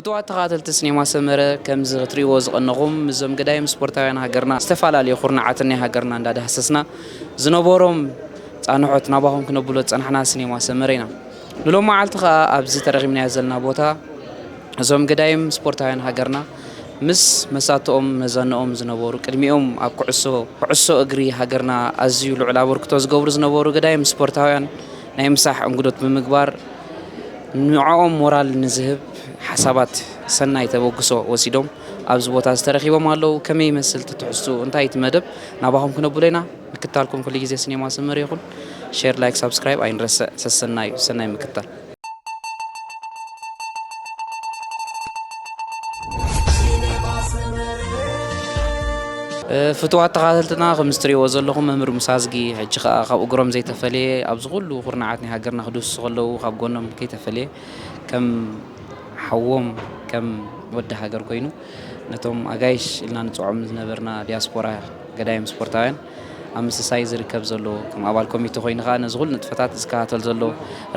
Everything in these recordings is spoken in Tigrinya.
ክቡራት ተኸታተልቲ ሲኔማ ሰመረ፣ ከምዚ ክትርእይዎ ዝቐነኹም፣ እዞም ገዳይም ስፖርታውያን ሃገርና ዝተፈላለዩ ኩርናዓትን ናይ ሃገርና እንዳዳህሰስና ዝነበሮም ጻንሖት ናባኹም ክነብሎ ዝጸናሕና ሲኔማ ሰመረ ኢና። ንሎም መዓልቲ ከኣ ኣብዚ ተረኺብናዮ ዘለና ቦታ እዞም ገዳይም ስፖርታውያን ሃገርና ምስ መሳትኦም መዘንኦም ዝነበሩ፣ ቅድሚኦም ኣብ ኩዕሶ፣ ኩዕሶ እግሪ ሃገርና ኣዝዩ ልዑል ኣበርክቶ ዝገብሩ ዝነበሩ ገዳይም ስፖርታውያን ናይ ምሳሕ እንግዶት ብምግባር ንዕኦም ሞራል ንዝህብ ሓሳባት ሰናይ ተበግሶ ወሲዶም ኣብዚ ቦታ ዝተረኺቦም ኣለዉ። ከመይ ይመስል እቲ ትሕዝትኡ? እንታይ እቲ መደብ? ናባኹም ክነብሎ ኢና። ምክታልኩም ኩሉ ግዜ ሲኔማ ሰመረ ይኹን። ሼር፣ ላይክ፣ ሳብስክራይብ ኣይንረስዕ። ሰሰናዩ፣ ሰናይ ምክታል። እ፣ ፍቱዋት ተኸታተልትና፣ ከም እትርእይዎ ዘለኹም መምህር ሙሳዝጊ ሕጂ ኸኣ ካብ እግሮም ዘይተፈልየ፣ ኣብዚ ኩሉ ኩርናዓት ናይ ሃገርና ክድህስሱ ከለዉ ካብ ጎኖም ከይተፈልየ ከም ሓዎም፣ ከም ወዲ ሃገር ኮይኑ ነቶም ኣጋይሽ ኢልና ንጽውዖም ዝነበርና ዲያስፖራ ገዳይም ስፖርታውያን ኣብ ምስሳይ ዝርከብ ዘሎ፣ ከም ኣባል ኮሚቴ ኮይኑ ከኣ ነዚ ኩሉ ንጥፈታት ዝከታተል ዘሎ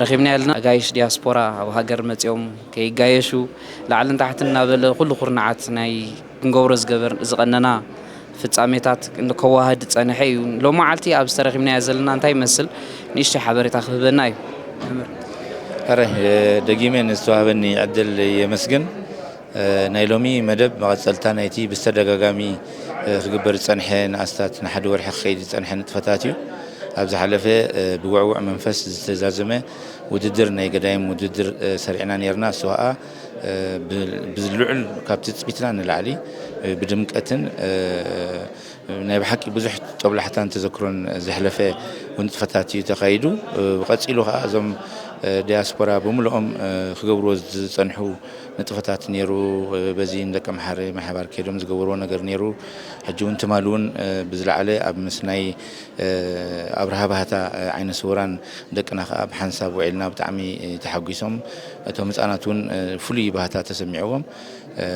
ረኺብናዮ ኣለና። ኣጋይሽ ዲያስፖራ ኣብ ሃገር መጺኦም ከይጋየሹ ላዕልን ታሕትን እናበለ ኩሉ ኩርናዓት ናይ ክንገብሮ ዝገበር-፣ ዝቐነና ፍጻሜታት ከዋህድ ዝጸንሐ እዩ። ሎም መዓልቲ ኣብዚ ተረኺብናዮ ዘለና እንታይ ይመስል? ንእሽተይ ሓበሬታ ክህበና እዩ። መምህር። ኣረ፣ ደጊመ ንዝተዋህበኒ ዕድል የመስግን። እ፣ ናይ ሎሚ መደብ መቐጸልታ ናይቲ ብዝተደጋጋሚ፣ እ፣ ክግበር ዝጸንሐ ንኣስታት ንሓደ ወርሒ ክኸይድ ዝጸንሐ ንጥፈታት እዩ። ኣብ ዝሓለፈ፣ እ፣ ብውዕዉዕ መንፈስ ዝተዛዘመ ውድድር ናይ ገዳይም ውድድር፣ እ፣ ሰሪዕና ነይርና። እሱ ኸኣ፣ እ፣ ብ-፣ ብልዑል ካብ ትጽቢትና ንላዕሊ፣ እ፣ ብድምቀትን፣ እ፣ ናይ ብሓቂ ብዙሕ ጦብላሕታን ተዘክሮን ዘሕለፈ ንጥፈታት እዩ ተኻይዱ። እ፣ ቀጺሉ ኸኣ እዞም፣ እ፣ ዲያስፖራ ብምልኦም፣ እ፣ ክገብርዎ ዝጸንሑ ንጥፈታት ነይሩ። እ፣ በዚ ንደቂ ኣምሓረ ማሕባር ከይዶም ዝገበርዎ ነገር ነይሩ። ሕጂ እውን ትማሊ እውን፣ እ፣ ብዝለዓለ ኣብ ምስናይ፣ እ፣ ኣብርሃ ባህታ፣ እ፣ ዓይነ ስውራን ደቅና ኸኣ ብሓንሳብ ውዒልና ብጣዕሚ፣ እ፣ ተሓጒሶም። እቶም ህጻናት እውን፣ እ፣ ፍሉይ ባህታ ተሰሚዕዎም። እ፣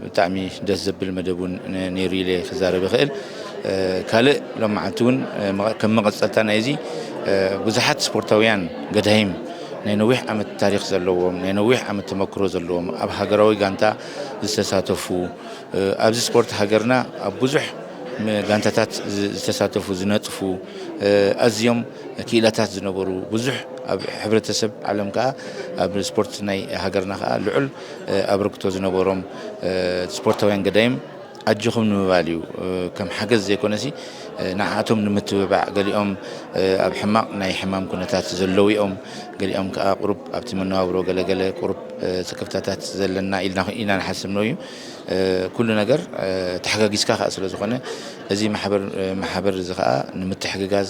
ብጣዕሚ ደስ ዘብል መደብ እውን ነ-፣ ነይሩ ኢለ ክዛረብ ይኽእል። እ፣ ካልእ ሎም መዓልቲ እውን፣ እ፣ መቐ-፣ ከም መቐጸልታ ናይዚ፣ እ፣ ብዙሓት ስፖርታውያን ገዳይም ናይ ነዊሕ ዓመት ታሪኽ ዘለዎም፣ ናይ ነዊሕ ዓመት ተመክሮ ዘለዎም፣ ኣብ ሃገራዊ ጋንታ ዝተሳተፉ፣ እ፣ ኣብዚ ስፖርት ሃገርና ኣብ ብዙሕ ም-፣ ጋንታታት ዝ-፣ ዝተሳተፉ፣ ዝነጥፉ፣ እ፣ ኣዝዮም ክኢላታት ዝነበሩ፣ ብዙሕ ኣብ ሕብረተሰብ ዓለም ከኣ ኣብ ስፖርት ናይ ሃገርና ከኣ ልዑል፣ እ፣ ኣበርክቶ ዝነበሮም፣ እ፣ ስፖርታውያን ገዳይም ኣጆኹም ንምባል እዩ። እ፣ ከም ሓገዝ ዘይኮነሲ፣ እ፣ ንዓኣቶም ንምትብባዕ፣ ገሊኦም፣ እ፣ ኣብ ሕማቕ ናይ ሕማም ኩነታት ዘለዉ እዮም፣ ገሊኦም ከኣ ቁሩብ ኣብቲ መነባብሮ ገለገለ ቁሩብ፣ እ፣ ስክፍታታት ዘለና ኢልና፣ ኢና ንሓስብ ነው እዩ። እ፣ ኩሉ ነገር፣ እ፣ ተሓጋጊዝካ ከኣ ስለ ዝኾነ፣ እዚ ማሕበር፣ እ፣ ማሕበር እዚ ከኣ ንምትሕግጋዝ፣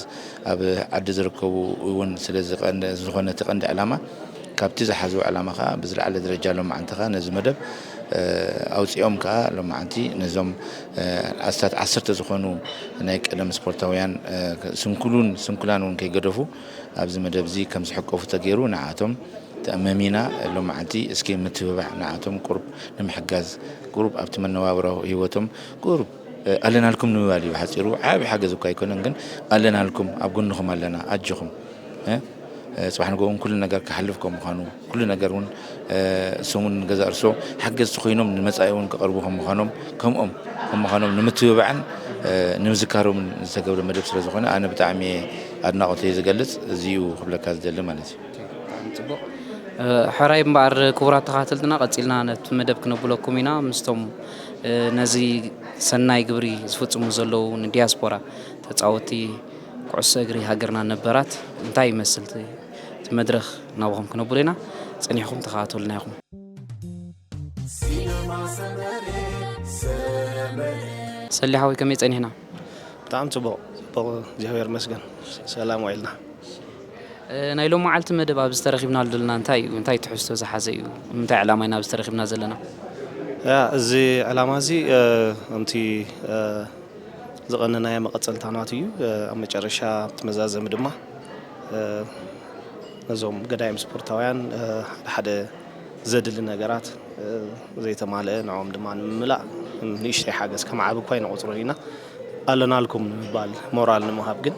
ኣብ ዓዲ ዝርከቡ እውን ስለ ዝቐን-፣ ዝኾነ እቲ ቀንዲ ዕላማ፣ ካብቲ ዝሓዝዎ ዕላማ ከኣ ብዝለዓለ ደረጃ ሎማዓንቲ ከኣ ነዚ መደብ፣ እ፣ ኣውጺኦም ከኣ ሎማዓንቲ ነዞም፣ እ፣ ኣስታት ዓሰርተ ዝኾኑ ናይ ቀደም ስፖርታውያን፣ እ፣ ስንኩሉን ስንኩላን እውን ከይገደፉ ኣብዚ መደብ እዚ ከም ዝሕቀፉ ተገይሩ ንዓኣቶም ተኣመሚና ሎማዓንቲ እስኪ ምትብባዕ ንዓኣቶም ቁሩብ ንምሕጋዝ ቁሩብ ኣብቲ መነባብራዊ ህይወቶም ቁሩብ እ፣ ኣለናልኩም ንምባል እዩ ብሓጺሩ። ዓቢ ሓገዝ እኳ ኣይኮነን፣ ግን ኣለናልኩም፣ ኣብ ጎንኹም ኣለና፣ ኣጆኹም። እ፣ እ፣ ጽባሕ ንግሆ እውን ኩሉ ነገር ክሓልፍ ከም ምዃኑ፣ ኩሉ ነገር እውን፣ እ፣ እሶም እውን ንገዛእ ርእሶ ሓገዝቲ ኮይኖም ንመጻኢ እውን ክቐርቡ ከም ምዃኖም፣ ከምኦም ከም ምዃኖም ንምትብባዕን፣ እ፣ ንምዝካሮምን ዝተገብረ መደብ ስለ ዝኾነ፣ ኣነ ብጣዕሚ እየ ኣድናቖተይ ዝገልጽ። እዚ እዩ ክብለካ ዝደሊ ማለት እዩ። ብጣዕሚ ጽቡቕ። እ፣ ሕራይ እምበኣር ክቡራት ተኸታተልትና፣ ቀጺልና ነቲ መደብ ክነብለኩም ኢና። ምስቶም፣ እ፣ ነዚ ሰናይ ግብሪ ዝፍጽሙ ዘለዉ ንዲያስፖራ ተጻወትቲ ኩዕሶ እግሪ ሃገርና ነበራት እንታይ ይመስል እቲ፣ እቲ መድረኽ ናባኹም ክነብሎ ኢና። ጸኒሕኩም ተኸታተሉና ኢኹም። ሰሊ ሓወይ ከመይ ጸኒሕና? ብጣዕሚ ጽቡቕ፣ ጽቡቕ፣ እግዚኣብሔር ይመስገን። ሰላም ውዒልና። እ፣ ናይ ሎም መዓልቲ መደብ ኣብዚ ተረኺብናሉ ዘለና እንታይ እዩ? እንታይ ትሕዝቶ ዝሓዘ እዩ? እንታይ ዕላማ ኢና ኣብዚ ተረኺብና ዘለና? ያ፣ እዚ ዕላማ እዚ፣ እ፣ ከምቲ፣ እ፣ ዝቐነናዮ መቐጸልታ ናቱ እዩ። እ፣ ኣብ መጨረሻ ኣብቲ መዛዘሚ ድማ፣ እ፣ ነዞም ገዳይም ስፖርታውያን፣ እ፣ ሓደ ሓደ ዘድሊ ነገራት፣ እ፣ ዘይተማልአ ንዕኦም ድማ ንምምላእ ንእሽተይ ሓገዝ ከም ዓቢ እኳ ኣይንቖጽሮን ኢና። ኣለናልኩም ንምባል ሞራል ንምሃብ ግን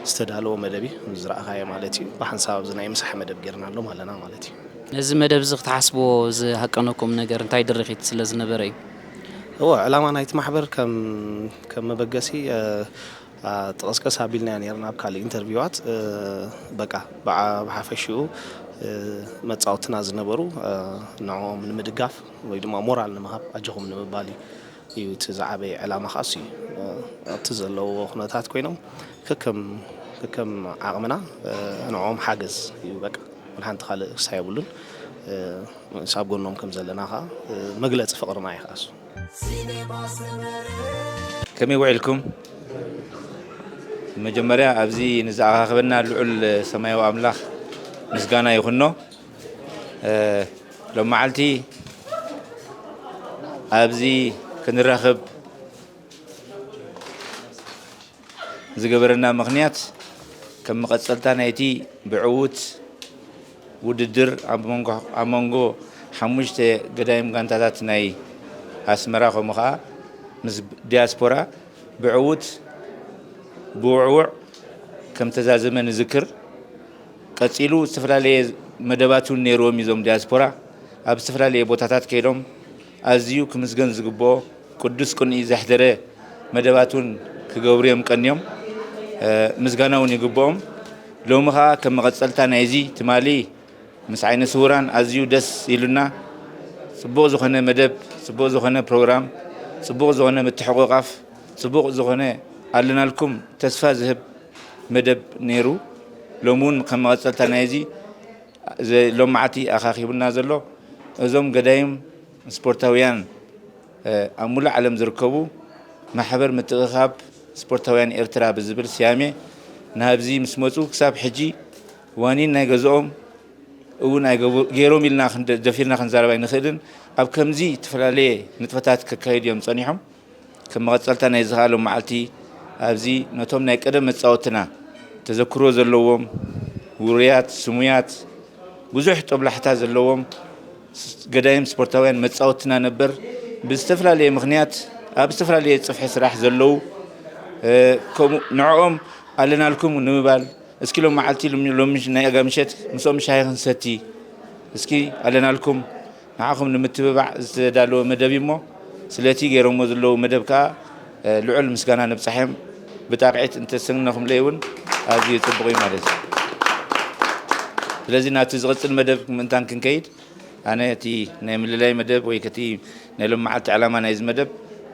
ዝተዳለወ መደብ እዩ። ከምዚ ዝረኣኻዮ ማለት እዩ። ብሓንሳብ ኣብዚ ናይ ምሳሕ መደብ ጌርናሎም ኣለና ማለት እዩ። ነዚ መደብ እዚ ክትሓስብዎ ዝሃቀነኩም ነገር እንታይ ድርኺት ስለ ዝነበረ እዩ? እዎ፣ ዕላማ ናይቲ ማሕበር ከም ከም መበገሲ፣ እ፣ አ፣ ጠቐስቀስ ኣቢልናዮ ነይርና ኣብ ካልእ ኢንተርቪዋት። እ፣ በቃ ብዓ-፣ ብሓፈሽኡ፣ እ፣ መጻወትና ዝነበሩ፣ እ፣ ንዕኦም ንምድጋፍ ወይ ድማ ሞራል ንምሃብ ኣጆኹም ንምባል እዩ። እዩ እቲ ዝዓበየ ዕላማ ከኣ እሱ እዩ። ኣብቲ ዘለዎ ኩነታት ኮይኖም ከከም ከከም ዓቕምና ንዕኦም ሓገዝ እዩ። በቃ ወላ ሓንቲ ካልእ ክሳይ የብሉን። ሳብ ጎኖም ከም ዘለና ከኣ መግለጺ ፍቕርና እዩ ከኣ እሱ። ከመይ ውዒልኩም? መጀመርያ ኣብዚ ንዝኣኻኸበና ልዑል ሰማያዊ ኣምላኽ ምስጋና ይኹኖ። እ፣ ሎም መዓልቲ ኣብዚ ክንራኸብ ዝገበረና ምኽንያት ከም መቐጸልታ ናይቲ ብዕዉት ውድድር ኣብ መንጎ ኣብ መንጎ ሓሙሽተ ገዳይም ጋንታታት ናይ ኣስመራ ከምኡ ኸኣ ምስ ዲያስፖራ ብዕዉት ብውዕውዕ ከም ተዛዘመ ንዝክር። ቀጺሉ ዝተፈላለየ መደባት እውን ነይርዎም እዩ። እዞም ዲያስፖራ ኣብ ዝተፈላለየ ቦታታት ከይዶም ኣዝዩ ክምስገን ዝግብኦ ቅዱስ ቅንኢ ዘሕደረ መደባት እውን ክገብሩ እዮም ቀንዮም። ምስጋና እውን ይግብኦም። ሎሚ ኸዓ ከም መቐጸልታ ናይዚ ትማሊ ምስ ዓይነ ስውራን ኣዝዩ ደስ ኢሉና። ጽቡቕ ዝኾነ መደብ፣ ጽቡቕ ዝኾነ ፕሮግራም፣ ጽቡቕ ዝኾነ ምትሕቑቓፍ፣ ጽቡቕ ዝኾነ ኣለናልኩም ተስፋ ዝህብ መደብ ነይሩ። ሎሚ እውን ከም መቐጸልታ ናይዚ ሎማዓቲ ኣኻኺቡና ዘሎ እዞም ገዳይም ስፖርታውያን ኣብ ሙሉእ ዓለም ዝርከቡ ማሕበር ምትእኻብ ስፖርታውያን ኤርትራ ብዝብል ስያሜ ናብዚ ምስ መፁ ክሳብ ሕጂ ዋኒን ናይ ገዝኦም እውን ኣይገቡ- ገይሮም ኢልና ክንደ- ደፊርና ክንዛረብ ኣይንኽእልን። ኣብ ከምዚ ዝተፈላለየ ንጥፈታት ከካይዱ እዮም ፀኒሖም። ከም መቐፀልታ ናይ ዝኸኣሎም መዓልቲ ኣብዚ ነቶም ናይ ቀደም መፃወትና ተዘክሮ ዘለዎም ውሩያት ስሙያት ብዙሕ ጦብላሕታ ዘለዎም ገዳይም ስፖርታውያን መጻወትና ነበር ብዝተፈላለየ ምኽንያት ኣብ ዝተፈላለየ ጽፍሒ ስራሕ ዘለዉ ከምኡ ንዕኦም ኣለናልኩም ንምባል እስኪ ሎም መዓልቲ ሎም- ሎም ናይ ኣጋ ምሸት ምስኦም ሻሂ ክንሰቲ እስኪ ኣለናልኩም ንዓኹም ንምትብባዕ ዝተዳለወ መደብ እዩ እሞ ስለቲ ገይሮሞ ዘለዉ መደብ ከዓ ልዑል ምስጋና ነብጻሕዮም ብጣቕዒት እንተሰግነኹምለይ እውን ኣዝዩ ጽቡቕ እዩ ማለት እዩ። ስለዚ ናብቲ ዝቕጽል መደብ ምእንታን ክንከይድ ኣነ እቲ ናይ ምልላይ መደብ ወይ ከቲ ናይ ሎም መዓልቲ ዕላማ ናይዚ መደብ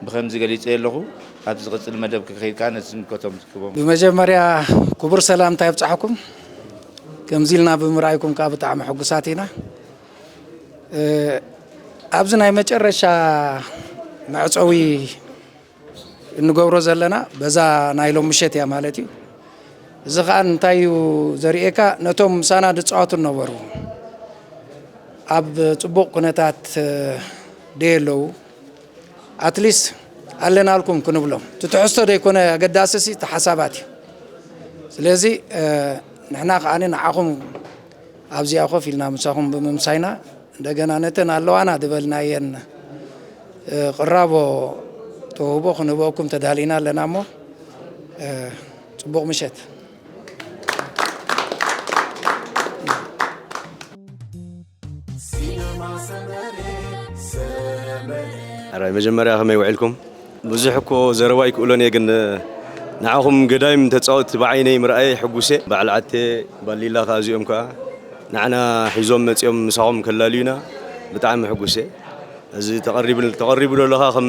ብኸምዚ ገሊጸዮ ኣለኹ። ኣብቲ ዝቕጽል መደብ ክኸይድ ከዓ ነቲ ዝምልከቶም ክቦም። ብመጀመርያ ክቡር ሰላምታ ይብጻሕኩም። ከምዚ ኢልና ብምርኣይኩም ከዓ ብጣዕሚ ሕጉሳት ኢና። ኣብዚ ናይ መጨረሻ መዕፀዊ እንገብሮ ዘለና በዛ ናይ ሎም ምሸት እያ ማለት እዩ። እዚ ከዓ እንታይ እዩ ዘርእየካ ነቶም ምሳና ዝፃወቱ ነበሩ ኣብ ፅቡቕ ኩነታት ደየ ኣለዉ ኣትሊስ ኣለናልኩም ክንብሎም እቲ ትሕዝቶ ዘይኮነ ኣገዳሲ ሲ ተሓሳባት እዩ። ስለዚ ንሕና ከዓ ንዓኹም ኣብዚኣ ኮፍ ኢልና ምሳኹም ብምምሳይና እንደገና ነተን ኣለዋና ዝበልናየን ቅራቦ ተውህቦ ክንህበኩም ተዳሊና ኣለና እሞ ጽቡቕ ምሸት። ኣራይ መጀመርያ ከመይ ውዒልኩም? ብዙሕ እኮ ዘረባ ኣይክእሎን እየ ግን ንዓኹም ገዳይም ተፃወትቲ ብዓይነይ ምርኣየ ሕጉስ እየ። በዓል ዓቴ ባሊላ ከዓ እዚኦም ከዓ ንዓና ሒዞም መፂኦም ምሳኹም ከላልዩና ብጣዕሚ ሕጉስ እየ። እዚ ተቐሪቡ ተቐሪቡ ዘሎ ከዓ ከም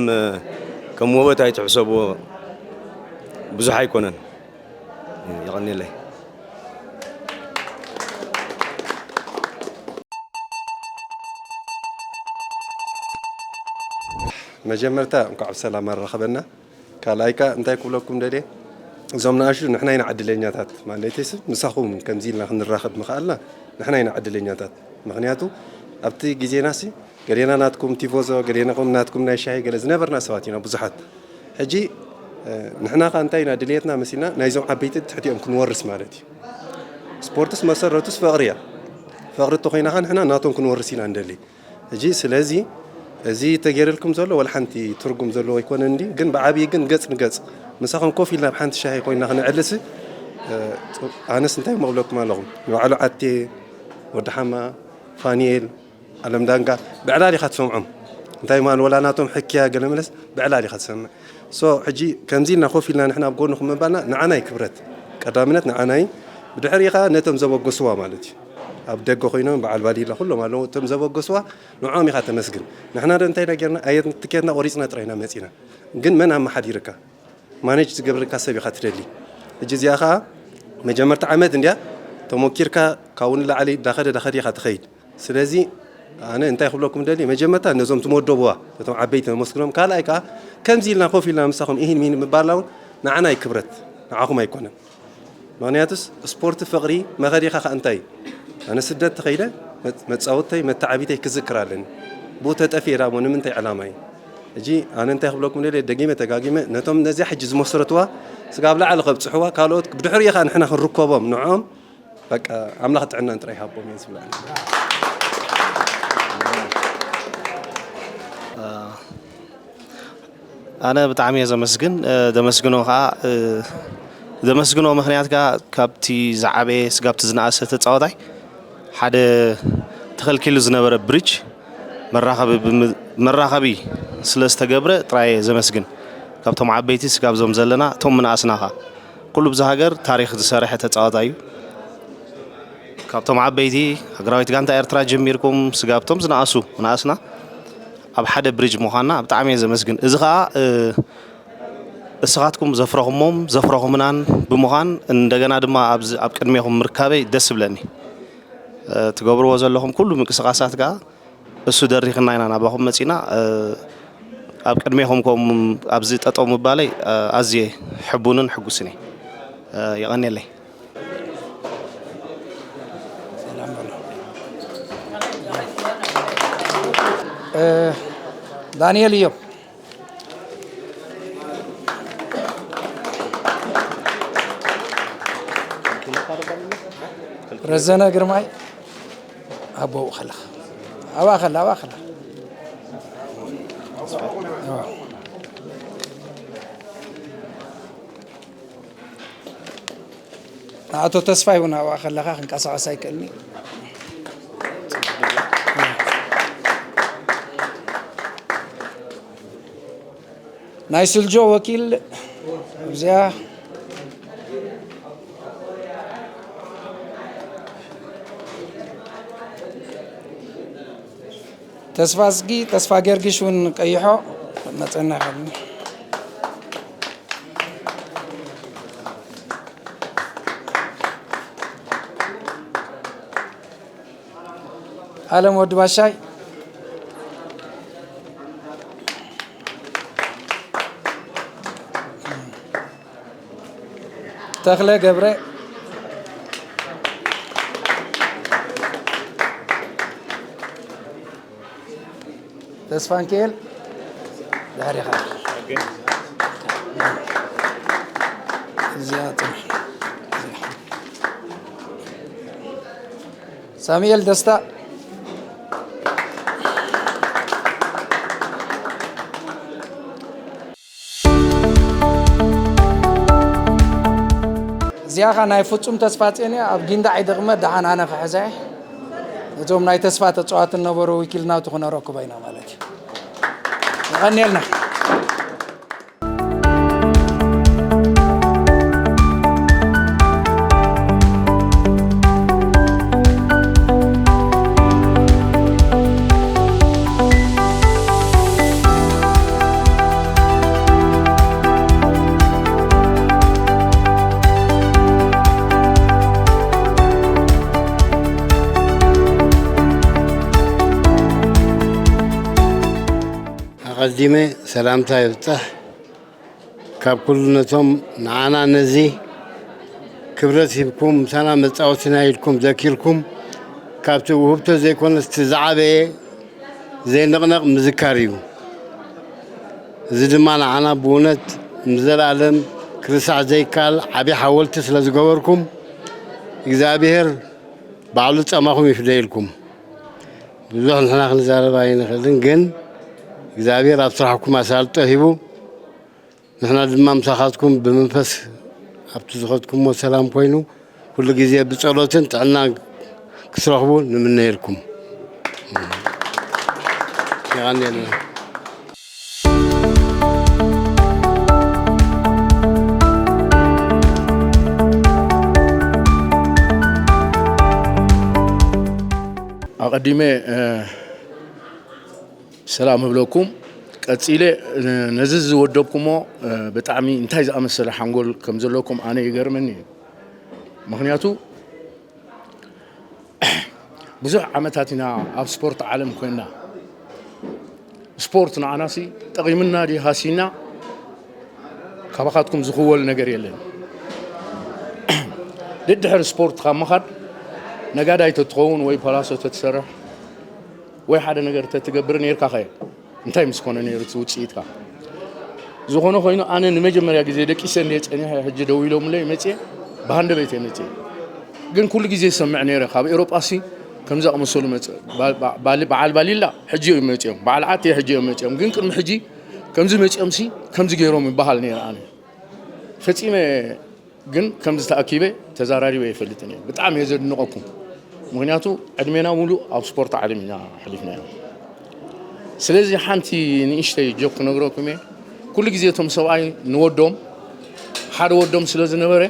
ከም ወበት ኣይትሕሰብዎ ብዙሕ ኣይኮነን። የቐንየለይ። መጀመርታ እንኳዕ ብሰላም ኣራኸበና። ካልኣይ ከኣ እንታይ ክብለኩም ደልየ፣ እዞም ንኣሽቱ ንሕና ኢና ዕድለኛታት፣ ማለተይሲ ምሳኹም ከምዚ ኢልና ክንራኸብ ምኽኣልና ንሕና ኢና ዕድለኛታት። ምኽንያቱ ኣብቲ ግዜናሲ ገሌና ናትኩም ቲፎዞ፣ ገሌና ናትኩም ናይ ሻሂ ገለ ዝነበርና ሰባት ኢና ብዙሓት። ሕጂ ንሕና ከኣ እንታይ ኢና ድልየትና መሲልና ናይዞም ዓበይቲ ትሕቲኦም ክንወርስ ማለት እዩ። ስፖርትስ መሰረቱስ ፍቕሪ እያ። ፍቕሪ እንተኾይና ከኣ ንሕና ናቶም ክንወርስ ኢና ንደሊ። ሕጂ ስለዚ እዚ ተገይርልኩም ዘሎ ዋላ ሓንቲ ትርጉም ዘለዎ ኣይኮነን እንዲ ግን ብዓብዪ ግን ገጽ ንገጽ ምሳኹም ኮፍ ኢልና ኣብ ሓንቲ ሻሂ ኮይና ክነዕልስ ኣነስ እንታይ እሞ እብለኩም ኣለኹ ንባዕሉ ዓቴ ወዲ ሓማ ፋኒኤል፣ ኣለምዳንጋ፣ ብዕላል ኢኻ ትሰምዖም። እንታይ ማለት፣ ወላ ናቶም ሕክያ ገለ መለስ ብዕላል ኢኻ ትሰምዕ። ሶ ሕጂ ከምዚ ኢልና ኮፍ ኢልና ንሕና ኣብ ጎንኹም ምባልና ንዓና እዩ ክብረት። ቀዳምነት ንዓና እዩ። ብድሕሪኡ ኸኣ ነቶም ዘበገስዋ ማለት እዩ። ኣብ ደገ ኮይኖም በዓል ባሊላ ኩሎም ኣለዉ። እቶም ዘበገስዋ ንዕኦም ኢኻ ተመስግን። ንሕና ዶ እንታይ ኢና ጌርና? ኣየት ትኬትና ቆሪጽና ጥራይ ኢና መጺና። ግን መን ኣመሓዲርካ? ማኔጅ ዝገብረካ ሰብ ኢኻ ትደሊ። ሕጂ እዚኣ ኸኣ መጀመርታ ዓመት እንድያ ተሞኪርካ ካብኡ ንላዕሊ ዳኸደ ዳኸደ ኢኻ ትኸይድ። ስለዚ ኣነ እንታይ ክብለኩም ደሊ፣ መጀመርታ ነዞም ትመደብዋ ነቶም ዓበይቲ ነመስግኖም። ካልኣይ ከኣ ከምዚ ኢልና ኮፍ ኢልና ምሳኹም ኢሂን ሚሂን ምባልና እውን ንዓና እዩ ክብረት፣ ንዓኹም ኣይኮነን። ምኽንያቱስ ስፖርት ፍቕሪ መኸዲኻ ከኣ እንታይ እዩ? ኣነ ስደት ተኸይደ መ-፣ መጻወተይ መተዓቢተይ ክዝክር ኣለኒ። ብኡ ተጠፊኤ ዳሞ ንምንታይ ዕላማ እዩ? ሕጂ ኣነ እንታይ ክብለኩም ደልየ፣ ደጊመ ተጋጊመ ነቶም ነዚኣ ሕጂ ዝመስረትዋ ስጋብ ላዕሊ ከብጽሕዋ፣ ካልኦት ብድሕሪኡ ከኣ ንሕና ክንርከቦም ንዕኦም በቃ ኣምላኽ ጥዕናን ጥራይ ይሃቦም እየ ዝብላ። ኣነ ብጣዕሚ እየ ዘመስግን፣ እ፣ ዘመስግኖ ከዓ፣ እ፣ ዘመስግኖ ምኽንያት ከዓ ካብቲ ዝዓበየ ስጋብቲ ዝነኣሰ ተፃዋታይ ሓደ ተኸልኪሉ ዝነበረ ብሪጅ መራኸቢ ብም-፣ መራኸቢ ስለ ዝተገብረ ጥራይ እየ ዘመስግን። ካብቶም ዓበይቲ ስጋብዞም ዘለና እቶም ምንኣስና ከዓ ኩሉ ብዚ ሃገር ታሪኽ ዝሰርሐ ተፃዋታይ እዩ። ካብቶም ዓበይቲ ሃገራዊት ጋንታ ኤርትራ ጀሚርኩም ስጋብቶም ዝነኣሱ ምንኣስና ኣብ ሓደ ብሪጅ ምዃንና ብጣዕሚ እየ ዘመስግን። እዚ ኸኣ፣ እ፣ እስኻትኩም ዘፍረኹሞም ዘፍረኹምናን ብምዃን እንደገና ድማ ኣብዚ ኣብ ቅድሜኹም ምርካበይ ደስ ይብለኒ። እ፣ ትገብርዎ ዘለኹም ኩሉ ምንቅስቓሳት ከኣ እሱ ደሪኽና ኢና ናባኹም መጺና። እ፣ ኣብ ቅድሜኹም ከምኡ ኣብዚ ጠጠው ምባለይ፣ እ፣ ኣዝየ ሕቡንን ሕጉስን እየ። እ፣ የቐንየለይ። ሰላም በሉ። እ፣ ዳንኤል እዮም። ረዘነ ግርማይ ኣቦኡ ከለኻ። ኣብኣ ከላ፣ ኣብኣ ከላ። ኣቶ ተስፋይ እውን ኣብኣ ከለኻ ክንቀሳቐስ ኣይክእልኒ። ናይ ስልጆ ወኪል ኣብዚኣ። ተስፋ ኣዝጊ፣ ተስፋ ጊዮርጊስ እውን ቀይሖ መጸና ይኸኒ። ኣለም ወዲ ባሻይ፣ ተኽለ ገብረ፣ ተስፋንኪኤል ድሕሪኻ። እዚኣቶም። ሳሙኤል ደስታ። እዚኣ ኸ ናይ ፍጹም ተስፋ ጽዮን እያ። ኣብ ጊንዳዕ ይደቕመ፣ ደሓን ኣነ ክሕዛ እየ። እዞም ናይ ተስፋ ተጻዋቲ ነበሩ ወኪልና እቲ ክነረክቦ ኢና ማለት እዩ። የቐንየልና። ኣቐዲመ ሰላምታ ይብጻሕ። ካብ ኩሉ ነቶም ንዓና ነዚ ክብረት ሂብኩም፣ ምሳና መጻወትና ኢልኩም ዘኪርኩም፣ ካብቲ ውህብቶ ዘይኮነስ እቲ ዝዓበየ ዘይንቕነቕ ምዝካር እዩ። እዚ ድማ ንዓና ብእውነት ንዘለኣለም ክርሳዕ ዘይከኣል ዓቢ ሓወልቲ ስለ ዝገበርኩም፣ እግዚኣብሄር ባዕሉ ጸማኹም ይፍደየልኩም። ብዙሕ ንሕና ክንዛረብ ኣይንኽእልን፣ ግን እግዚኣብሄር ኣብ ስራሕኩም ኣሳልጦ ሂቡ፣ ንሕና ድማ ምሳኻትኩም ብመንፈስ ኣብቲ ዝኸድኩሞ ሰላም ኮይኑ፣ ኩሉ ግዜ ብጸሎትን ጥዕናን ክትረኽቡ ንምነየልኩም። የቐንየልና። ኣቐዲመ፣ እ፣ ሰላም እብለኩም። ቀጺለ፣ እ፣ ነዚ ዝወደብኩሞ፣ እ፣ ብጣዕሚ እንታይ ዝኣመሰለ ሓንጎል ከም ዘለኩም ኣነ ይገርመኒ እዩ። ምኽንያቱ ብዙሕ ዓመታት ኢና ኣብ ስፖርት ዓለም ኮይንና። ስፖርት ንዓናሲ ጠቒምና ድዩ ሃሲና? ካባኻትኩም ዝኽወል ነገር የለን። ደድሕሪ ስፖርት ካብ ምኻድ ነጋዳይ ተትኸውን ወይ ፓላሶ ተትሰርሕ ወይ ሓደ ነገር ተትገብር ነይርካ ኸ እንታይ ምስ ኮነ ነይሩ እቲ ውጽኢትካ? ዝኾነ ኮይኑ ኣነ ንመጀመርያ ግዜ ደቂሰ እንደ ጸኒሐ ሕጂ ደው ኢሎምለይ መጽየ ብሃንደበት እየ መጽየ። ግን ኩሉ ግዜ ይሰምዕ ነይረ ካብ ኤውሮጳሲ ከምዚ ኣመሰሉ መጽ-፣ ባ-፣ ባ-፣ ባሊ-፣ በዓል ባሊላ ሕጂ እዮም መጽዮም፣ በዓል ዓቴ ሕጂ እዮም መጽዮም። ግን ቅድሚ ሕጂ ከምዚ መጽዮምሲ ከምዚ ገይሮም ይበሃል ነይረ። ኣነ ፈጺመ ግን ከምዚ ተኣኪበ ተዛራሪበ ኣይፈልጥን እየ። ብጣዕሚ እየ ዘድንቐኩም። ምኽንያቱ ዕድሜና ሙሉእ ኣብ ስፖርት ዓለም ኢና ኣሕሊፍናዮ። ስለዚ ሓንቲ ንእሽተይ ጆክ ክነግረኩም እየ። ኩሉ ግዜ እቶም ሰብኣይ ንወዶም፣ ሓደ ወዶም ስለ ዝነበረ፣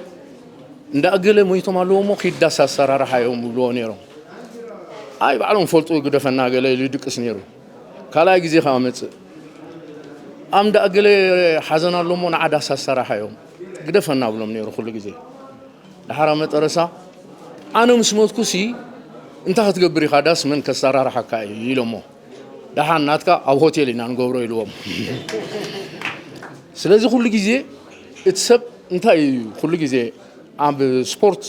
እንዳ እገለ ሞይቶም ኣለዉ እሞ ኪድ ዳስ ኣሰራርሓ እዮም ይብልዎ ነይሮም። ኣይ ባዕሎም ፈልጡ ግደፈና ገለ ኢሉ ይድቅስ ነይሩ። ካልኣይ ግዜ ከኣ መጽእ። ኣብ እንዳ እገለ ሓዘን ኣሎ እሞ ንዓ ዳስ ኣሰራርሓ እዮም ግደፈና ብሎም ነይሩ ኩሉ ግዜ። ደሓር ኣብ መጠረሳ ኣነ ምስ ሞትኩሲ እንታይ ክትገብር ኢኻ ዳስ መን ከሰራርሓካ እዩ ኢሎሞ። ደሓን ናትካ ኣብ ሆቴል ኢና ንገብሮ ኢልዎም። ስለዚ ኩሉ ግዜ እቲ ሰብ እንታይ እዩ ኩሉ ግዜ ኣብ ስፖርት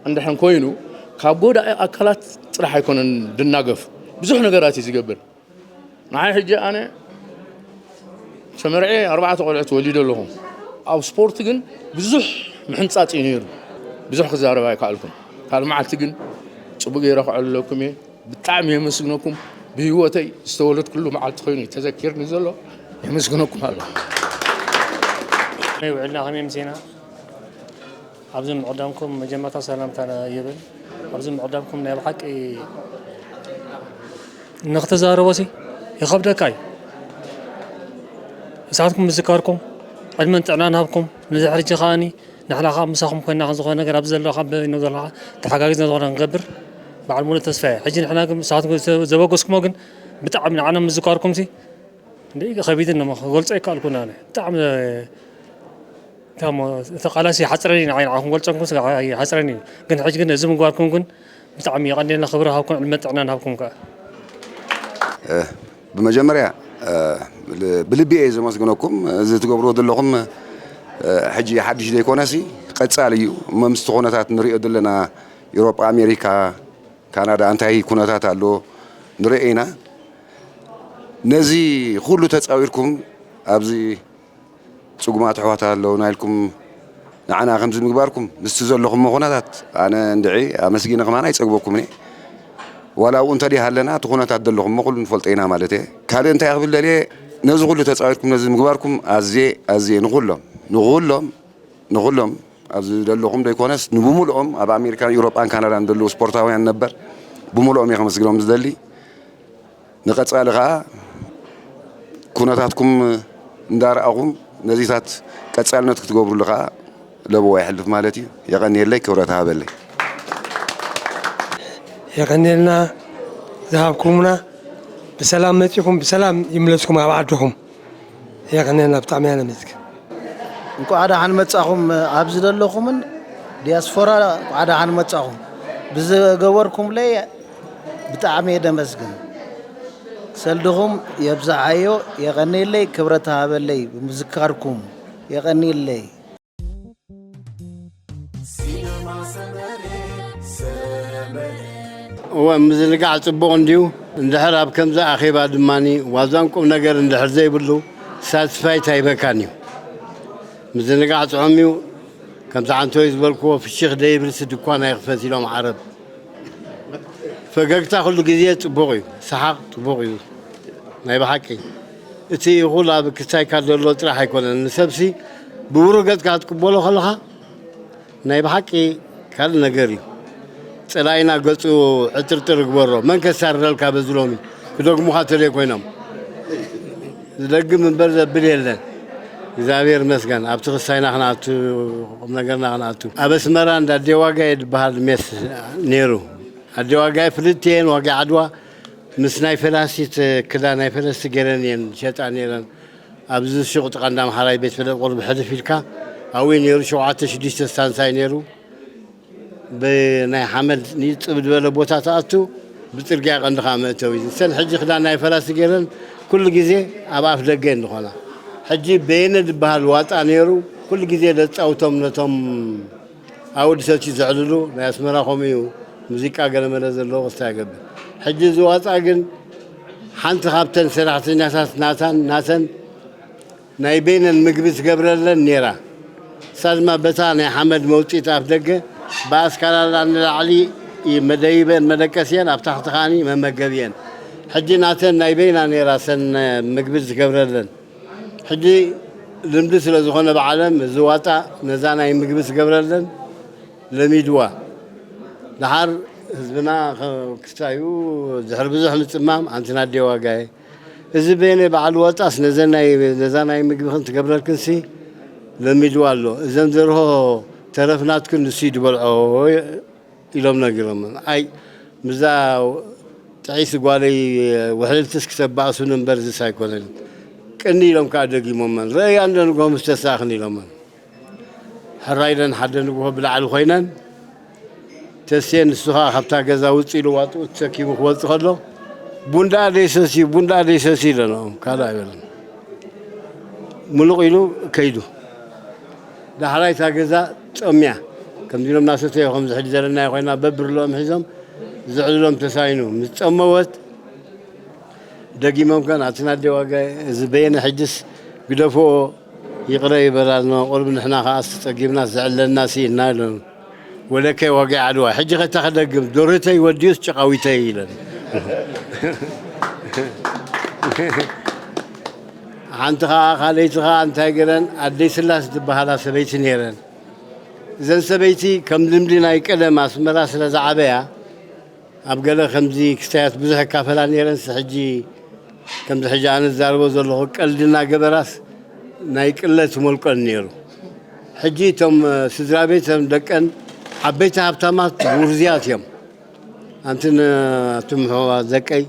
እንድሕን ኮይኑ ካብ ጎዳኢ ኣካላት ጥራሕ ኣይኮነን ድናገፍ ብዙሕ ነገራት እዩ ዝገብር። ንዓይ ሕጂ ኣነ ተመርዔ ኣርባዕተ ቆልዑት ወሊደ ኣለኹ። ኣብ ስፖርት ግን ብዙሕ ምሕንጻጽ እዩ ነይሩ። ብዙሕ ክዛረብ ኣይከኣልኩን። ካልእ መዓልቲ ግን ጽቡቕ ገይረ ክዕልለኩም እየ። ብጣዕሚ የመስግነኩም። ብህይወተይ ዝተወለድኩሉ መዓልቲ ኮይኑ እዩ ተዘኪርኒ ዘሎ። የመስግነኩም ኣለኹ። ከመይ ውዕልና፣ ከመይ ምሴና? ኣብዚ ምዕዳምኩም መጀመርታ ሰላምታ ይብል። ኣብዚ ምዕዳምኩም ናይ ብሓቂ ንክትዛረቦሲ ይኸብደካ እዩ። ንስኻትኩም ምዝካርኩም ዕድመን ጥዕናን ሃብኩም። ነዚ ሕርጂ ከኣኒ ንሕና ካብ ምሳኹም ኮይና ዝኾነ ነገር ኣብዚ ዘለኻ በይኑ ዘለኻ ተሓጋጊዝና ዝኾነ ክንገብር በዓል ሙሉእ ተስፋ እየ። ሕጂ ንሕና ግን ንስኻትኩም ዘበገስኩሞ ግን ብጣዕሚ ንዓና ምዝካርኩምሲ እንደ ከቢድን ነው ክገልጾ ኣይከኣልኩን ኣነ። ብጣዕሚ እታ ሞ-፣ እቲ ቃላሲ ይሓጽረኒ ንዓይ ንዓኹም ገልጸንኩም ስጋ ይሓጽረኒ እዩ። ግን ሕጂ ግን እዚ ምግባርኩም ግን ብጣዕሚ የቐንየልና፣ ክብሪ ሃብኩም፣ ዕድመን ጥዕናን ሃብኩም ከኣ። እ፣ ብመጀመርያ፣ እ፣ ል-፣ ብልቢ እየ ዘመስግነኩም። እዚ ትገብርዎ ዘለኹም፣ እ፣ ሕጂ ሓድሽ ዘይኮነሲ ቀጻሊ እዩ። እሞ ምስቲ ኩነታት ንሪኦ ዘለና ኤውሮጳ፣ ኣሜሪካ፣ ካናዳ እንታይ ኩነታት ኣሎ ንርኢ ኢና። ነዚ ኩሉ ተጻዊርኩም ኣብዚ ጽጉማት ኣሕዋት ኣለውና ኢልኩም ንዓና ከምዚ ምግባርኩም፣ ምስቲ ዘለኹሞ ኩነታት ኣነ እንድዒ ኣመስጊነ ከማን ኣይጸግበኩምን እየ። ዋላ ኣብኡ እንተደይ ሃለና፣ እቲ ኩነታት ዘለኹሞ ኩሉ ንፈልጦ ኢና ማለት እየ። ካልእ እንታይ ክብል ደልየ፣ ነዚ ኩሉ ተጻዊርኩም ነዚ ምግባርኩም ኣዝየ፣ ኣዝየ ንኹሎም፣ ንኹሎም፣ ንኹሎም ኣብዚ ዘለኹም ዘይኮነስ፣ ንብሙሉኦም ኣብ ኣሜሪካን ኤውሮጳን ካናዳን ዘለዉ ስፖርታውያን ነበር፣ ብሙሉኦም እየ ከመስግኖም ዝደሊ። ንቐጻሊ ኸኣ ኩነታትኩም እንዳረኣኹም ነዚታት ቀጻልነት ክትገብሩሉ ኸኣ ለበዋ ይሕልፍ ማለት እዩ። የቐንየለይ፣ ክብረት ሃበለይ። የቐንየልና ዝሃብኩምና፣ ብሰላም መጺኹም ብሰላም ይምለስኩም ኣብ ዓድኹም። የቐንየልና፣ ብጣዕሚ እያ ነመስግን። እንኳዕ ደሓን መጻኹም። ኣብዚ ዘለኹምን ዲያስፖራ እንኳዕ ደሓን መጻኹም። ብዝገበርኩምለይ ብጣዕሚ እየ ደመስግን። ሰልድኹም የብዝሓዮ። የቐንየለይ፣ ክብረት ሃበለይ ብምዝካርኩም። የቐንየለይ። እወ፣ ምዝንጋዕ ጽቡቕ እንድዩ። እንድሕር ኣብ ከምዚ ኣኼባ ድማኒ ዋዛን ቁም ነገር እንድሕር ዘይብሉ ሳትስፋይት ኣይበካን እዩ። ምዝንጋዕ ጥዑም እዩ። ከምቲ ዓንቶይ ዝበልክዎ፣ ፍሽኽ ደይብልሲ ድኳን ኣይኽፈት ኢሎም ዓረብ። ፈገግታ ኩሉ ግዜ ጽቡቕ እዩ። ሰሓቕ ጽቡቕ እዩ። ናይ ብሓቂ። እቲ እኹል ኣብ ክሳይካ ዘሎ ጥራሕ ኣይኮነን። ንሰብሲ ብብሩህ ገጽካ ክትቅበሎ ከለኻ ናይ ብሓቂ ካልእ ነገር እዩ። ጸላኢና ገጹ ዕጥርጥር ግበሮ። መን ከሳርረልካ በዚ ሎሚ? ክደግሙኻ ተደይ ኮይኖም። ዝደግም እምበር ዘብል የለን። እግዚኣብሔር ይመስገን ኣብቲ ክስታይና ክንኣቱ፣ ቁም ነገርና ክንኣቱ። ኣብ ኣስመራ እንዳ ኣዴ ዋጋየ ዝበሃል ሜስ ነይሩ። ኣዴ ዋጋየ ፍልጥቲ እየን። ዋጋ ዓድዋ ምስ ናይ ፈላሲት ክዳን ናይ ፈለስቲ ገይረን እየን ሸጣ ነይረን። ኣብዚ ሹቕ ጥቓ እንዳ ኣምሓራይ ቤት ፍለጥ ቁርቢ ሕልፍ ኢልካ ኣብኡ ነይሩ። ሸውዓተ ሽዱሽተ ስታንሳይ ነይሩ። ብናይ ሓመድ ንፅብ ዝበለ ቦታ ትኣቱ፣ ብፅርግያ ቀንዲ ከዓ መእተዊ። እሰን ሕጂ ክዳን ናይ ፈላሲ ገይረን ኩሉ ግዜ ኣብ ኣፍ ደገ እየን ዝኾና። ሕጂ በየነ ዝበሃል ዋጣ ነይሩ፣ ኩሉ ግዜ ዘፃውቶም ነቶም ኣወዲ ሰልሲ ዘዕልሉ። ናይ ኣስመራ ከምኡ እዩ፣ ሙዚቃ ገለመለ ዘለዎ ክስታ ይገብር። ሕጂ እዚ ዋጣ ግን ሓንቲ ካብተን ሰራሕተኛታት ናታን ናተን ናይ በይነን ምግቢ ትገብረለን ነይራ። እሳ ድማ በታ ናይ ሓመድ መውፂት ኣፍ ደገ ብኣስካላላ ንላዕሊ መደይበን መደቀስየን፣ ኣብ ታሕቲ ከዓኒ መመገቢየን። ሕጂ ናተን ናይ በይና ነይራ ሰን ምግቢ ዝገብረለን። ሕጂ ልምዲ ስለ ዝኾነ ብዓለም እዚ ዋጣ ነዛ ናይ ምግቢ ዝገብረለን ለሚድዋ። ደሓር ህዝብና ክስታዩ ድሕሪ ብዙሕ ምፅማም ኣንቲ ናዴ ዋጋየ፣ እዚ በየነ በዓል ዋጣስ ነዘን ናይ፣ ነዛ ናይ ምግቢ ክንትገብረልክንሲ ለሚድዋ ኣሎ። እዘን ዘርሆ ተረፍ ናትክን ንሱ ይድበልዖ ኢሎም ነጊሮም። ኣይ ምዛ ጥዒስ ጓለይ ውሕልልትስ ክተባእሱን እምበር ዝስ ኣይኮነን። ቅኒ ኢሎም ከዓ ደጊሞመን። ረእያ እንደ ንግሆ ምስ ተሳእኽን ኢሎመን። ሕራይ ኢለን ሓደ ንግሆ ብላዕሊ ኮይነን፣ ተስየ ንሱ ኸኣ ካብታ ገዛ ውጽእ ኢሉ ዋጥኡ ተሰኪሙ ክወጽእ ከሎ፣ "ቡን ደኣ ደይሰስዩ፣ ቡን ደኣ ደይሰስዩ" ኢለንኦም። ካልእ ኣይበለን። ምሉቕ ኢሉ ከይዱ። ዳሕራይ እታ ገዛ ጸምያ። ከምዚ ኢሎም እናሰተዩ፣ ከምዚ ሕጂ ዘለናዮ ኮይና፣ በብርልኦም ሒዞም፣ ዝዕልሎም ተሳኢኑ። ምስ ጸመወት፣ ደጊሞም ከን፣ "ኣቲ ናዴ ዋጋ፣ እዚ በየነ ሕጅስ ግደፍኦ፣ ይቕረ ይበላልና፣ ቁሩብ ንሕና ከኣ ተጸጊብና ዘዕለልና ስኢንና" ኢሎም። ወለከ ዋጋ ዓድዋ፣ ሕጂ ከታ ክደግም፣ ዶርተይ ወዲኡስ ጭቓዊተይ ኢለን። ሓንቲ ከኣ ካልኣይቲ ከኣ እንታይ ገረን፣ ኣደይ ስላስ ዝበሃላ ሰበይቲ ነይረን። እዘን ሰበይቲ ከም ልምዲ ናይ ቀደም ኣስመራ ስለ ዝዓበያ፣ ኣብ ገለ ከምዚ ክስታያት ብዙሕ ይካፈላ ነይረንስ፣ ሕጂ ከምዚ ሕጂ ኣነ ዝዛረቦ ዘለኹ ቀልዲ እናገበራስ ናይ ቅለት መልቆን ነይሩ። ሕጂ እቶም፣ እ፣ ስድራ ቤት፣ እቶም ደቀን ዓበይቲ ሃብታማት ውርዝያት እዮም። ኣንትን፣ እ፣ ኣቱም ኣሕዋት ደቀይ፣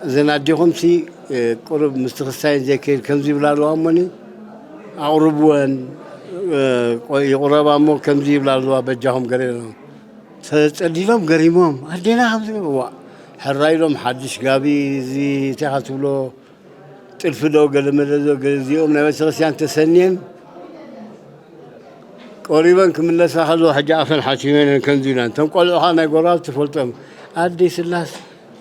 እዘን ኣዴኹምሲ፣ እ፣ ቁሩብ ምስቲ ክስታየን ዘይከይድ ከምዚ ይብላ ኣለዋ እሞኒ፣ ኣቕርብወን፣ እ፣ ቆ-፣ ይቑረባ እሞ ከምዚ ይብላ ኣለዋ፣ በጃኹም ገለ ኢሎም። ተጸሊሎም ገሪሞም፣ "ኣዴና ከምዚ?" እዋ፣ ሕራይ ኢሎም፣ "ሓድሽ ጋቢ፣ እዚ እንታይ ኢኻ ትብሎ? ጥልፊ ዶ ገለመለ ዶ?" ገዚኦም ናይ ቤተክርስትያን ተሰንየን፣ ቆሪበን ክምለሳ ከለዋ፣ ሕጂ ኣፈን ሓቲመን እየን ከምዚ ኢለን። እቶም ቆልዑ ኸኣ ናይ ጎረባብቲ ትፈልጦም፣ "ኣደይ ስላስ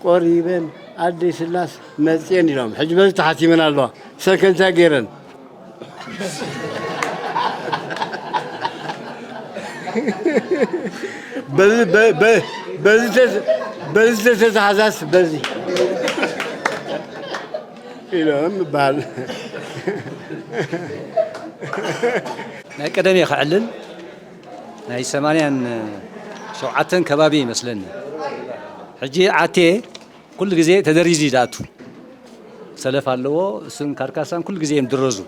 ቆሪበን፣ ኣደይ ስላስ መጽየን" ኢሎም። ሕጂ በዚ ተሓቲመን ኣለዋ። ሰከ እንታይ ገይረን? በዚ፣ በ-፣ በ-፣ በዚ ተተ-፣ በዚ ተተታሕዛስ በዚ ኢሎም ይበሃል። ናይ ቀደም እየ ክዕልል፣ ናይ ሰማንያን ሸውዓተን ከባቢ ይመስለኒ። ሕጂ ዓቴ ኩሉ ግዜ ተደሪዙ እዩ ዝኣቱ። ሰለፍ ኣለዎ፣ እሱን ካርካሳን ኩሉ ግዜ እዮም ድረዙ።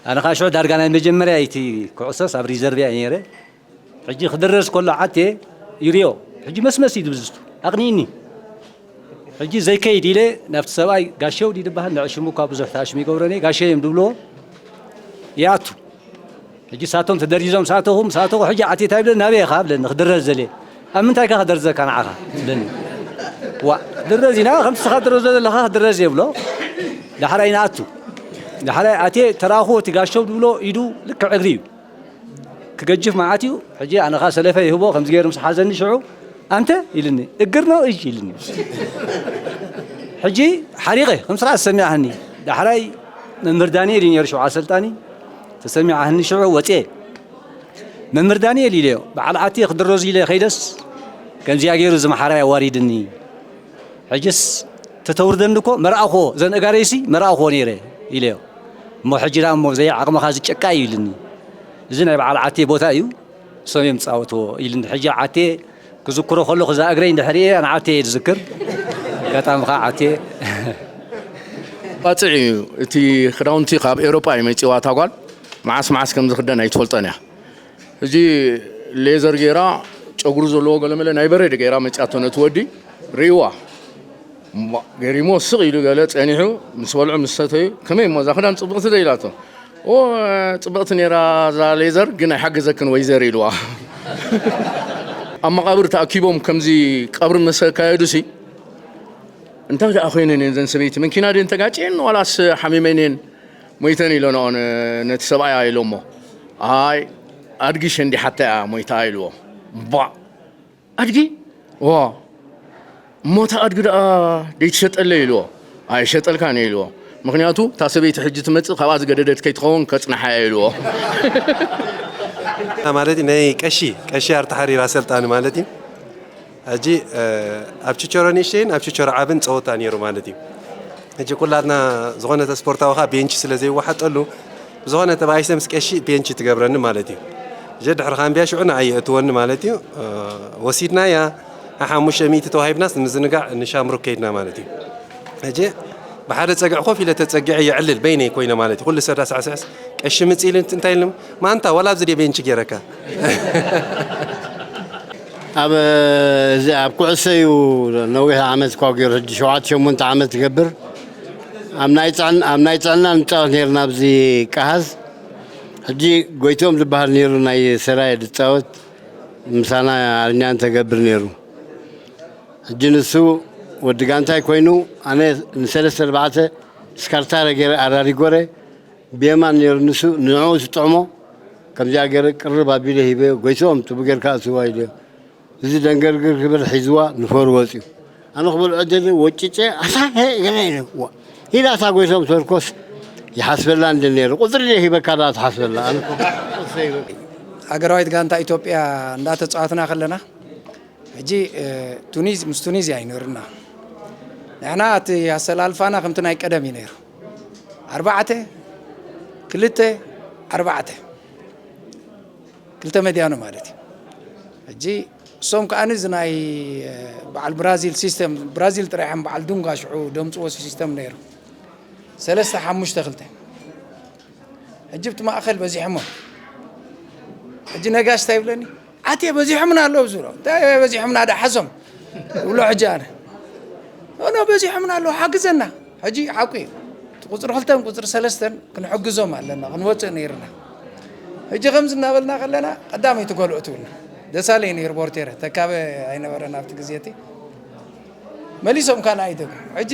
ኣነ ኸዓ ሽዑ ዳርጋ ናይ መጀመርያ እቲ ኩዕሶስ ኣብ ሪዘርቭ እየ ነይረ። ሕጂ ክድረዝ ከሎ ዓቴ ይርዮ። ሕጂ መስመስ እዩ ድብዝቱ። ኣቕኒእኒ። ሕጂ ዘይከይድ ኢለ ናብቲ ሰብኣይ ጋሸው ድዩ ድበሃል? ንዕ ሽሙ እኳ ብዙሕ ተኣሽሙ ይገብረኒ። ጋሸ እዮም ድብልዎ። ይኣቱ። ሕጂ ሳቶም ተደሪዞም ሳተኹ፣ ምስ ኣተኹ፣ ሕጂ ዓቴ እንታይ ይብለኒ? ናበይ ኢኻ? ብለኒ። ክድረዝ ዘልየ። ኣብ ምንታይ ከ ክደርዘካ ንዓኻ? ይብለኒ። ዋእ፣ ክድረዝ ኢና፣ ከምቲ ንስኻ ትድረዞ ዘለኻ ክድረዝ እየ ብሎ። ዳሕራይ ንኣቱ። ዳሕራይ ኣትየ ተራእኹ፣ እቲ ጋሸው ድብሎ ኢዱ ልክዕ እግሪ እዩ። ክገጅፍ መዓት እዩ። ሕጂ ኣነ ኸኣ ሰለፈ ይህቦ፣ ከምዚ ገይሩ ምስ ሓዘኒ ሽዑ፣ "ኣንተ" ኢልኒ፣ "እግር ነው እጅ" ኢልኒ። ሕጂ ሓሪቐ፣ ከም ስርዓት ተሰሚዓኒ። ዳሕራይ መምህር ዳንኤል እዩ ነይሩ ሽዑ ኣሰልጣኒ። ተሰሚዓኒ ሽዑ ወፅየ። "መምህር ዳንኤል" ኢለዮ፣ "በዓል ዓቴ ክድረዙ ኢለ ከይደስ፣ ከምዚኣ ገይሩ እዚ መሓራይ ኣዋሪድኒ። ሕጅስ ተተውርደኒ እኮ መርኣኹዎ፣ እዘን እጋረይሲ መርኣኹዎ ነይረ" ኢለዮ። "እሞ ሕጂ ደኣ እሞ ዘይዓቕምኻ ዝጨቃ እዩ" ኢልኒ። "እዚ ናይ በዓል ዓቴ ቦታ እዩ፣ እሶም እዮም ዝጻወትዎ" ኢልኒ። ሕጂ ዓቴ ክዝክሮ ከለኹ እዛ እግረይ እንድሕር እየ፣ ንዓቴ እየ ዝዝክር። ኣጋጣሚ ኸዓ ዓቴ ባፅዕ እዩ። እቲ ክዳውንቲ ካብ ኤውሮጳ እዩ መፂዋ። እታ ጓል መዓስ መዓስ ከም ዝኽደን ኣይትፈልጦን እያ። እዚ ሌዘር ገይራ፣ ጨጉሪ ዘለዎ ገለመለ ናይ በረድ ገይራ መፂኣቶ ነቲ ወዲ። ርእይዋ፣ እሞ ገሪሞ ስቕ ኢሉ ገለ ጸኒሑ፣ ምስ በልዑ ምስ ሰተዩ፣ "ከመይ እሞ እዛ ክዳን ጽብቕቲ ዶ?" ኢላቶ። "ኦ፣ ጽብቕቲ ነይራ እዛ ሌዘር፣ ግን ኣይሓገዘክን ወይዘር" ኢልዋ። ኣብ መቓብር ተኣኪቦም ከምዚ ቀብሪ ምስ ኣካየዱሲ፣ "እንታይ ደኣ ኮይነን እየን እዘን ሰበይቲ? መኪና ድየን ተጋጭየን ዋላስ ሓሚመን እየን ሞይተን?" ኢሎንኦ ነ-፣ ነቲ ሰብኣያ ኢሎሞ። "ኣይ፣ ኣድጊ ሸንዲሓታ እያ ሞይታ" ኢልዎ። "ባእ!" ኣድጊ? ዋ፣ እሞ እታ ኣድጊ ደኣ ደይትሸጠለይ ኢልዎ። ኣይሸጠልካን እየ ኢልዎ። ምኽንያቱ እታ ሰበይቲ ሕጂ ትመጽእ ካብኣ ዝገደደት ከይትኸውን ከጽንሓ እየ ኢልዎ። ማለት እዩ፣ ናይ ቀሺ፣ ቀሺ ኣርታ ሓሪር ኣሰልጣኒ ማለት እዩ። ሕጂ፣ እ፣ ኣብ ችቸሮ ንእሽተይን ኣብ ችቸሮ ዓብን ጸወታ ነይሩ ማለት እዩ። ሕጂ ኩላትና ዝኾነ ስፖርታዊ ኸኣ ቤንች ስለ ዘይወሓጠሉ፣ ብዝኾነ ተባኢሰ ምስ ቀሺ ቤንች ትገብረኒ ማለት እዩ። እጀ ድሕሪ ካምብያ ሽዑ ንዓይ የእትወኒ ማለት እዩ። እ፣ ወሲድናያ፣ ሓሙሽተ ሚእቲ ተዋሂብናስ ንምዝንጋዕ ንሻምሩክ ከይድና ማለት እዩ። እጀ ብሓደ ጸግዒ ኮፍ ኢለ ተጸጊዐ የዕልል በይነይ ኮይነ ማለት እዩ። ኩሉ ሰብ ዳሳዕስዕስ ቀሺ ምጽእ ኢሉ እንታይ ኢሉ፣ "ማንታ ዋላ ኣብዚ ድየ ቤንች ገይረካ?" ኣብ፣ እዚ ኣብ ኩዕሶ እዩ ነዊሕ ዓመት እኳ ገይሩ፣ ሕጂ ሸውዓተ ሸሞንተ ዓመት ይገብር። ኣብ ናይ ጥዕን-፣ ኣብ ናይ ጥዕና ንጻወት ነይርና ኣብዚ ቀሃዝ። ሕጂ ጎይቶም ዝበሃል ነይሩ ናይ ሰራየ ዝጻወት፣ ምሳና ኣርኛ እንተገብር ነይሩ። ሕጂ ንሱ ወዲ ጋንታይ ኮይኑ፣ ኣነ ንሰለስተ ኣርባዕተ ስካርታረ ገይረ ኣራሪጎረ፣ ብየማን ነይሩ ንሱ፣ ንዕኡ ዝጥዕሞ ከምዚኣ ገይረ ቅርብ ኣቢለ ሂበዮ፣ ጎይቶም ትቡ ጌርካ እትዋ ኢለዮ። እዚ ደንገርግር ክብል ሒዝዋ ንፈሩ ወፂኡ። ኣነ ክበልዖ ደሊ ወጭጨ፣ ኣታ፣ ሄ፣ ገለ ኢለ፣ ዋ፣ ኢላ እታ ጎይቶም ተርኮስ ይሓስበላ እንደ ነይሩ። ቁፅሪ ደይ ሂበካ ዳ ትሓስበላ። ኣነ እኮ ሃገራዊት ጋንታ ኢትዮጵያ እንዳተፃወትና ከለና፣ ሕጂ፣ እ፣ ቱኒዝ-፣ ምስ ቱኒዝያ እዩ ነይሩና። ንሕና እቲ ኣሰላልፋና ከምቲ ናይ ቀደም እዩ ነይሩ። ኣርባዕተ፣ ክልተ፣ ኣርባዕተ። ክልተ መድያኖ ማለት እዩ። ሕጂ እሶም ከኣ እዚ ናይ፣ እ፣ በዓል ብራዚል ሲስተም፣ ብራዚል ጥራሕ እዮም በዓል ዱንጋ ሽዑ ደምጽዎ ሲስተም ነይሩ። ሰለስተ ሓሙሽተ ክልተ። ሕጂ ኣብቲ ማእከል በዚሖሞ። ሕጂ ነጋሽ እንታይ ይብለኒ? "ኣትየ በዚሖምና ኣለዉ" ዝብሎ። "እንታይ በዚሖምና ዳ ሓዞም?" እብሎ ሕጂ ኣነ። "ኖ፣ ኖ፣ በዚሖምና ኣለዉ፣ ሓግዘና።" ሕጂ ሓቁ እዩ። እቲ ቁጽሪ ክልተን ቁጽሪ ሰለስተን ክንሕግዞም ኣለና፣ ክንወጽእ ነይርና። ሕጂ ከምዚ እናበልና ከለና፣ ቀዳመይቲ ጎል እትውልና። ደሳለይ ነይሩ ቦርቴረ፣ ተካበ ኣይነበረን ኣብቲ ግዜ እቲ። መሊሶም ካልኣይ ደጉ። ሕጂ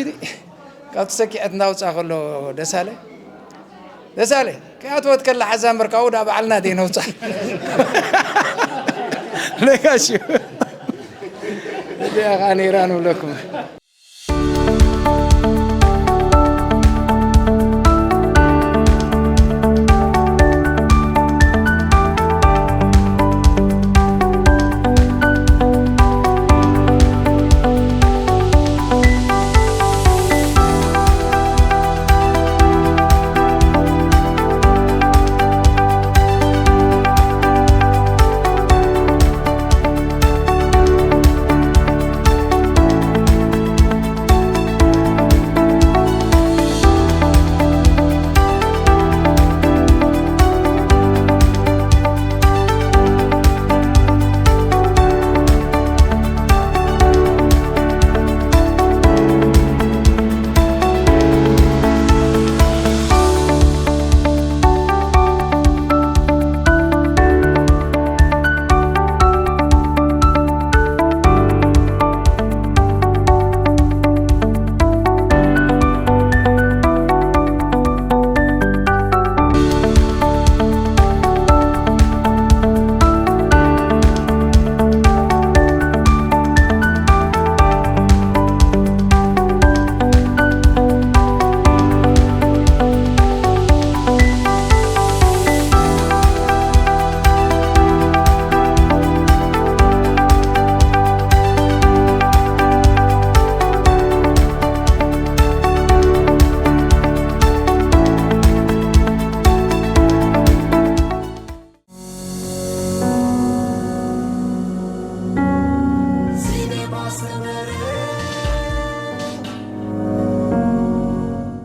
ካብቲ ሰኪዐት እናውፅኣ ከሎ ደሳለ፣ "ደሳለ፣ ከይኣተወት ከላ ሓዛ እምበር ካብኡ ደኣ ባዕልና ደይ ነውፅኣ?" ነጋሽ እዩ። እዚኣ ኸዓ ነይራ ንብለኩም።